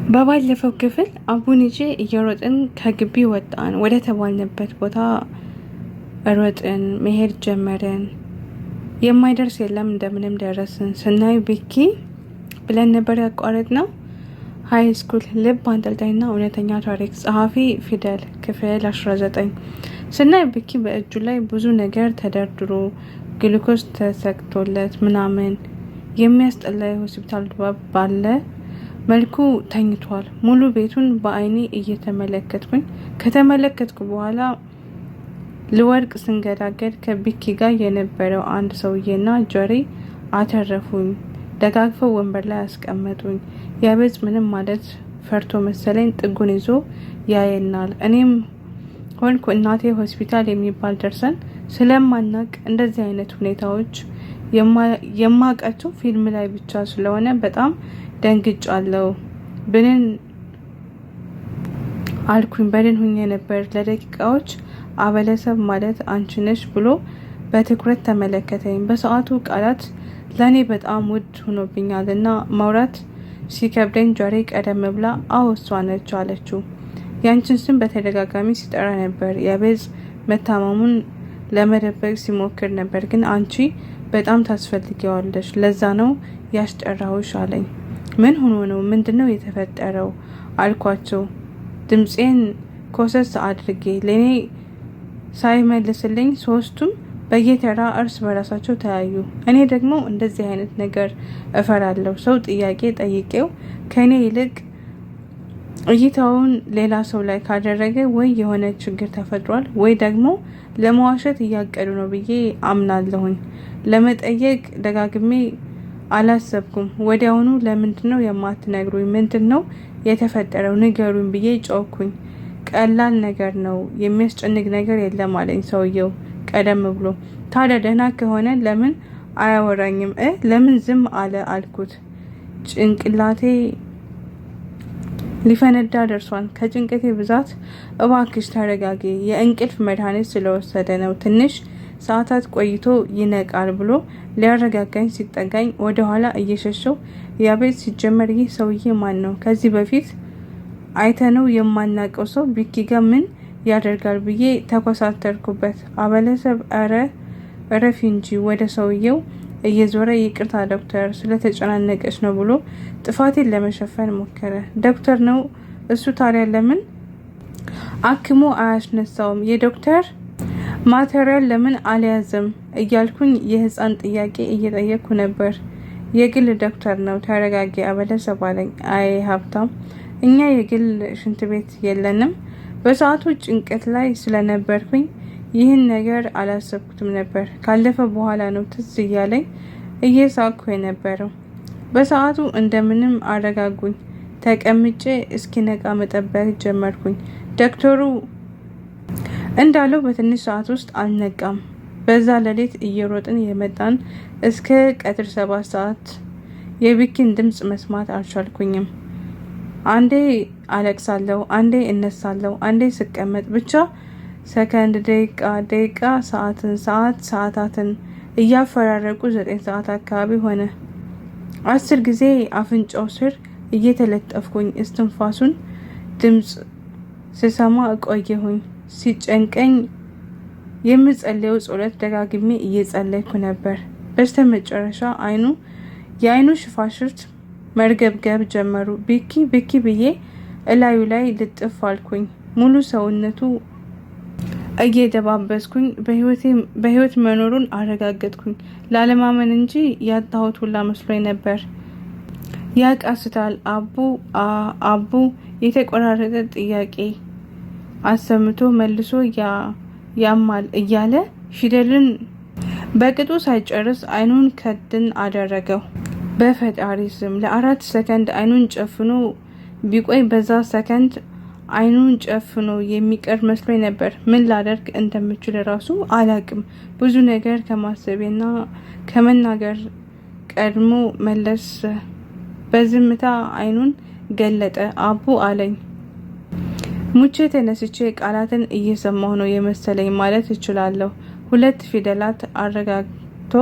በባለፈው ክፍል አቡን ይዤ እየሮጥን ከግቢ ወጣን። ወደ ተባልንበት ቦታ ሮጥን፣ መሄድ ጀመርን። የማይደርስ የለም፣ እንደምንም ደረስን። ስናይ ቢኪ ብለን ነበር ያቋረጥነው። High school ልብ አንጠልጣይና እውነተኛ ታሪክ፣ ጸሐፊ ፊደል፣ ክፍል 19። ስናይ ቢኪ በእጁ ላይ ብዙ ነገር ተደርድሮ፣ ግሉኮስ ተሰክቶለት ምናምን፣ የሚያስጠላ የሆስፒታል ድባብ ባለ መልኩ ተኝቷል። ሙሉ ቤቱን በአይኔ እየተመለከትኩኝ ከተመለከትኩ በኋላ ልወድቅ ስንገዳገድ ከቢኪ ጋር የነበረው አንድ ሰውዬና ጀሪ አተረፉኝ። ደጋግፈው ወንበር ላይ አስቀመጡኝ። ያቤጽ ምንም ማለት ፈርቶ መሰለኝ ጥጉን ይዞ ያየናል። እኔም ሆንኩ እናቴ ሆስፒታል የሚባል ደርሰን ስለማናቅ፣ እንደዚህ አይነት ሁኔታዎች የማውቃቸው ፊልም ላይ ብቻ ስለሆነ በጣም ደንግጫለሁ። ብንን አልኩኝ። በድን ሁኜ ነበር ለደቂቃዎች። አበለሰብ ማለት አንቺ ነሽ ብሎ በትኩረት ተመለከተኝ። በሰዓቱ ቃላት ለእኔ በጣም ውድ ሆኖብኛል እና ማውራት ሲከብደኝ ጀሬ ቀደም ብላ አዎ እሷ ነች አለችው። ያንቺን ስም በተደጋጋሚ ሲጠራ ነበር። ያቤዝ መታመሙን ለመደበቅ ሲሞክር ነበር፣ ግን አንቺ በጣም ታስፈልጊዋለሽ፣ ለዛ ነው ያስጠራሁሽ አለኝ። ምን ሆኖ ነው? ምንድነው የተፈጠረው? አልኳቸው ድምፄን ኮሰስ አድርጌ። ለእኔ ሳይመልስልኝ ሶስቱም በየተራ እርስ በራሳቸው ተያዩ። እኔ ደግሞ እንደዚህ አይነት ነገር እፈራለሁ። ሰው ጥያቄ ጠይቄው ከእኔ ይልቅ እይታውን ሌላ ሰው ላይ ካደረገ ወይ የሆነ ችግር ተፈጥሯል ወይ ደግሞ ለመዋሸት እያቀዱ ነው ብዬ አምናለሁኝ። ለመጠየቅ ደጋግሜ አላሰብኩም። ወዲያውኑ ለምንድን ነው የማትነግሩኝ? ምንድን ነው የተፈጠረው? ንገሩኝ ብዬ ጮኩኝ። ቀላል ነገር ነው፣ የሚያስጨንቅ ነገር የለም አለኝ ሰውየው ቀደም ብሎ። ታዲያ ደህና ከሆነ ለምን አያወራኝም? ለምን ዝም አለ አልኩት። ጭንቅላቴ ሊፈነዳ ደርሷል። ከጭንቀቴ ብዛት እባክሽ ተረጋጊ፣ የእንቅልፍ መድኃኒት ስለወሰደ ነው፣ ትንሽ ሰዓታት ቆይቶ ይነቃል ብሎ ሊያረጋጋኝ ሲጠጋኝ ወደኋላ እየሸሸው ያቤት፣ ሲጀመር ይህ ሰውዬ ማን ነው? ከዚህ በፊት አይተነው የማናውቀው ሰው ቢኪ ጋር ምን ያደርጋል ብዬ ተኮሳተርኩበት። አበለሰብ ኧረ እረፊ እንጂ፣ ወደ ሰውየው እየዞረ ይቅርታ ዶክተር፣ ስለተጨናነቀች ነው ብሎ ጥፋቴን ለመሸፈን ሞከረ። ዶክተር ነው እሱ፣ ታዲያ ለምን አክሞ አያስነሳውም? የዶክተር material ለምን አልያዘም? እያልኩኝ የህፃን ጥያቄ እየጠየቅኩ ነበር። የግል ዶክተር ነው፣ ተረጋጊ አበለሰብ አለኝ። አይ ሀብታም፣ እኛ የግል ሽንት ቤት የለንም። በሰዓቱ ጭንቀት ላይ ስለነበርኩኝ ይህን ነገር አላሰብኩትም ነበር። ካለፈ በኋላ ነው ትዝ እያለኝ እየሳቅኩ የነበረው። በሰዓቱ እንደምንም አረጋጉኝ። ተቀምጬ እስኪነቃ መጠበቅ ጀመርኩኝ። ዶክተሩ እንዳለው በትንሽ ሰዓት ውስጥ አልነቃም። በዛ ሌሊት እየሮጥን የመጣን እስከ ቀትር 7 ሰዓት የቢኪን ድምፅ መስማት አልቻልኩኝም። አንዴ አለቅሳለሁ፣ አንዴ እነሳለሁ፣ አንዴ ስቀመጥ፣ ብቻ ሰከንድ፣ ደቂቃ፣ ደቂቃ ሰዓትን፣ ሰዓት ሰዓታትን እያፈራረቁ 9 ሰዓት አካባቢ ሆነ። 10 ጊዜ አፍንጫው ስር እየተለጠፍኩኝ እስትንፋሱን ድምፅ ስሰማ እቆየሁኝ። ሲጨንቀኝ የምጸልየው ጸሎት ደጋግሜ እየጸለይኩ ነበር። በስተ መጨረሻ የአይኑ ሽፋሽፍት መርገብገብ ጀመሩ። ቢኪ ቢኪ ብዬ እላዩ ላይ ልጥፍ አልኩኝ። ሙሉ ሰውነቱ እየደባበስኩኝ በህይወት መኖሩን አረጋገጥኩኝ። ላለማመን እንጂ ያጣሁት ሁላ መስሎኝ ነበር። ያቃስታል። አቡ፣ አቡ፣ የተቆራረጠ ጥያቄ አሰምቶ መልሶ ያማል እያለ ፊደልን በቅጡ ሳይጨርስ አይኑን ከድን አደረገው። በፈጣሪ ስም፣ ለ4 ሰከንድ አይኑን ጨፍኖ ቢቆይ በዛ ሰከንድ አይኑን ጨፍኖ የሚቀር መስሎኝ ነበር። ምን ላደርግ እንደምችል ራሱ አላቅም። ብዙ ነገር ከማሰቤና ከመናገር ቀድሞ መለስ። በዝምታ አይኑን ገለጠ። አቡ አለኝ። ሙቼ ተነስቼ ቃላትን እየሰማሁ ነው የመሰለኝ ማለት እችላለሁ። ሁለት ፊደላት አረጋግቶ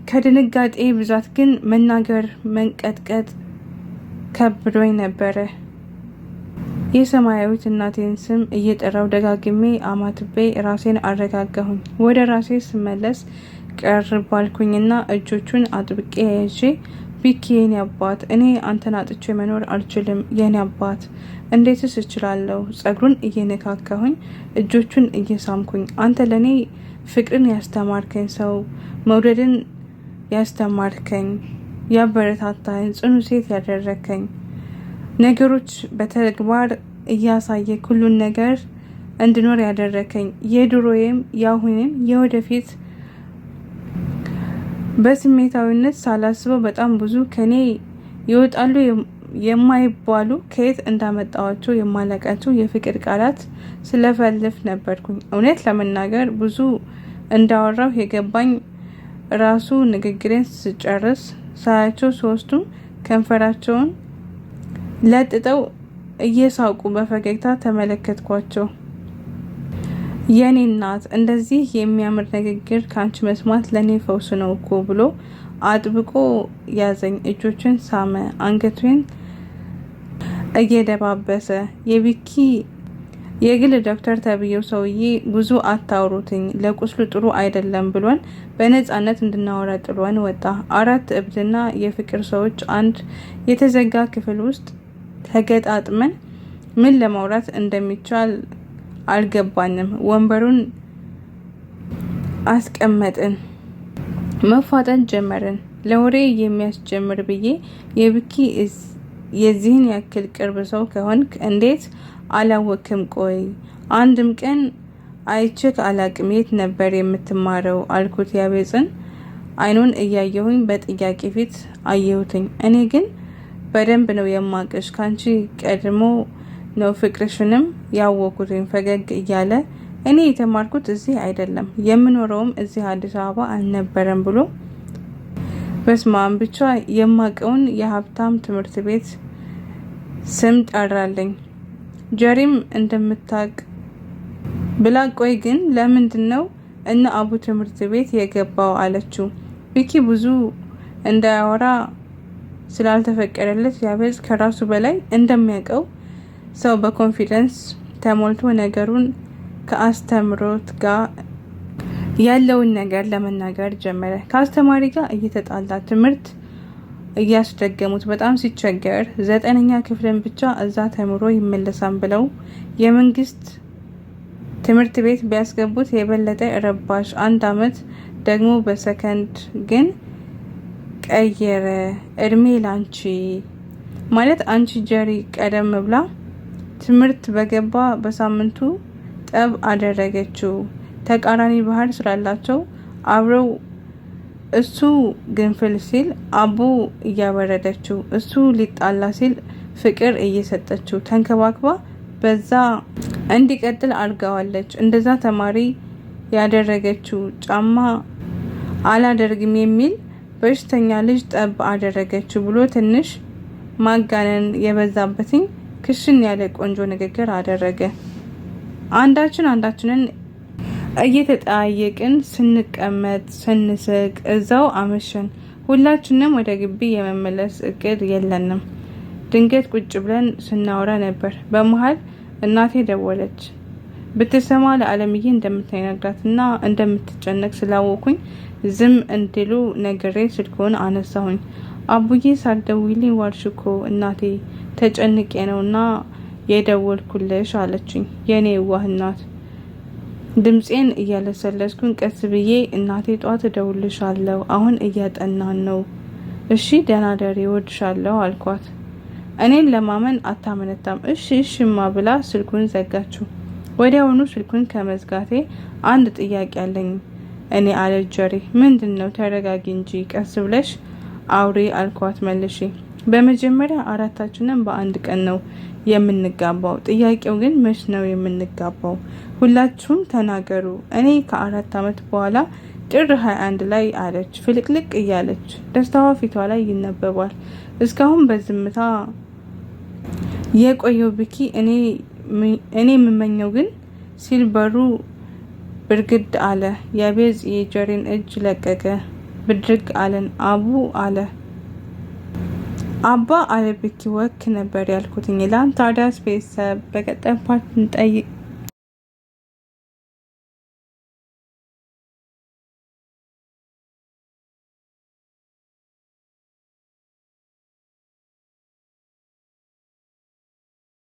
ከድንጋጤ ብዛት ግን መናገር መንቀጥቀጥ ከብዶኝ ነበረ። የሰማያዊት እናቴን ስም እየጠራው ደጋግሜ አማትቤ ራሴን አረጋጋሁኝ። ወደ ራሴ ስመለስ ቀርብ ባልኩኝና እጆቹን አጥብቄ ያይዤ ቢኪ የኔ አባት፣ እኔ አንተን አጥቼ መኖር አልችልም። የኔ አባት እንዴትስ እችላለሁ? ጸጉሩን እየነካካሁኝ እጆቹን እየሳምኩኝ አንተ ለእኔ ፍቅርን ያስተማርከኝ ሰው፣ መውደድን ያስተማርከኝ፣ ያበረታታኝ፣ ጽኑ ሴት ያደረከኝ፣ ነገሮች በተግባር እያሳየ ሁሉን ነገር እንድኖር ያደረከኝ፣ የድሮዬም የአሁንም የወደፊት በስሜታዊነት ሳላስበው በጣም ብዙ ከኔ ይወጣሉ የማይባሉ ከየት እንዳመጣዋቸው የማላውቃቸው የፍቅር ቃላት ስለፈልፍ ነበርኩኝ። እውነት ለመናገር ብዙ እንዳወራሁ የገባኝ ራሱ ንግግሬን ስጨርስ ሳያቸው ሶስቱም ከንፈራቸውን ለጥጠው እየሳቁ በፈገግታ ተመለከትኳቸው። የኔ እናት እንደዚህ የሚያምር ንግግር ከአንቺ መስማት ለእኔ ፈውስ ነው እኮ ብሎ አጥብቆ ያዘኝ። እጆችን ሳመ፣ አንገቱን እየደባበሰ። የቢኪ የግል ዶክተር ተብዬው ሰውዬ ብዙ አታውሩትኝ ለቁስሉ ጥሩ አይደለም ብሎን በነጻነት እንድናወራ ጥሎን ወጣ። አራት እብድና የፍቅር ሰዎች አንድ የተዘጋ ክፍል ውስጥ ተገጣጥመን ምን ለማውራት እንደሚቻል አልገባንም። ወንበሩን አስቀመጥን፣ መፋጠን ጀመርን። ለወሬ የሚያስጀምር ብዬ የብኪ የዚህን ያክል ቅርብ ሰው ከሆንክ እንዴት አላወክም? ቆይ አንድም ቀን አይቼክ አላቅም። የት ነበር የምትማረው? አልኩት ያቤጽን አይኑን እያየሁኝ በጥያቄ ፊት አየሁትኝ። እኔ ግን በደንብ ነው የማቅሽ፣ ካንቺ ቀድሞ ነው ፍቅርሽንም ያወኩትኝ። ፈገግ እያለ እኔ የተማርኩት እዚህ አይደለም የምኖረውም እዚህ አዲስ አበባ አልነበረም ብሎ በስማም ብቻ የማቀውን የሀብታም ትምህርት ቤት ስም ጠራልኝ። ጀሪም እንደምታቅ ብላ ቆይ ግን ለምንድን ነው እነ አቡ ትምህርት ቤት የገባው አለችው። ቢኪ ብዙ እንዳያወራ ስላልተፈቀደለት ያቤዝ ከራሱ በላይ እንደሚያውቀው ሰው በ confidence ተሞልቶ ነገሩን ከአስተምሮት ጋር ያለውን ነገር ለመናገር ጀመረ። ከአስተማሪ ጋር እየተጣላ ትምህርት እያስደገሙት በጣም ሲቸገር 9ኛ ክፍልን ብቻ እዛ ተምሮ ይመለሳል ብለው የመንግስት ትምህርት ቤት ቢያስገቡት የበለጠ ረባሽ፣ አንድ አመት ደግሞ በሰከንድ ግን ቀየረ። እድሜ ላንቺ ማለት አንቺ ጀሪ ቀደም ብላ ትምህርት በገባ በሳምንቱ ጠብ አደረገችው። ተቃራኒ ባህር ስላላቸው አብረው እሱ ግንፍል ሲል አቡ እያበረደችው፣ እሱ ሊጣላ ሲል ፍቅር እየሰጠችው ተንከባክባ በዛ እንዲቀጥል አድርገዋለች። እንደዛ ተማሪ ያደረገችው ጫማ አላደርግም የሚል በሽተኛ ልጅ ጠብ አደረገችው ብሎ ትንሽ ማጋነን የበዛበትኝ ክሽን ያለ ቆንጆ ንግግር አደረገ። አንዳችን አንዳችንን እየተጠያየቅን ስንቀመጥ ስንስቅ እዛው አመሸን። ሁላችንም ወደ ግቢ የመመለስ እቅድ የለንም። ድንገት ቁጭ ብለን ስናወራ ነበር። በመሀል እናቴ ደወለች። ብትሰማ ለአለምዬ እንደምትነግራትና እንደምትጨነቅ ስላወኩኝ ዝም እንዲሉ ነግሬ ስልኩን አነሳሁኝ። አቡዬ ሳትደውይልኝ ዋልሽ እኮ እናቴ ተጨንቄ ነውና የደወልኩልሽ አለችኝ። የኔ የዋህ እናት። ድምፄን እያለሰለስኩኝ ቀስ ብዬ እናቴ ጧት እደውልልሻለሁ፣ አሁን እያጠናን ነው። እሺ ደህና ደሪ፣ እወድሻለሁ አልኳት። እኔን ለማመን አታመነታም። እሺ እሺማ ብላ ስልኩን ዘጋችው። ወዲያውኑ ስልኩን ከመዝጋቴ አንድ ጥያቄ አለኝ እኔ አለች ጀሪ። ምንድን ነው? ተረጋጊ እንጂ ቀስ ብለሽ አውሪ አልኳት መልሼ። በመጀመሪያ አራታችንም በአንድ ቀን ነው የምንጋባው። ጥያቄው ግን መች ነው የምንጋባው? ሁላችሁም ተናገሩ። እኔ ከ4 ዓመት በኋላ ጥር 21 ላይ አለች ፍልቅልቅ እያለች። ደስታዋ ፊቷ ላይ ይነበባል። እስካሁን በዝምታ የቆየው ብኪ እኔ የምመኘው ግን ሲል በሩ ብርግድ አለ። ያቤዝ የጀሪን እጅ ለቀቀ። ብድግ አለን። አቡ አለ። አባ አለብኪ ወክ ነበር ያልኩትኝ ይላል። ታዲያስ ቤተሰብ በቀጣይ part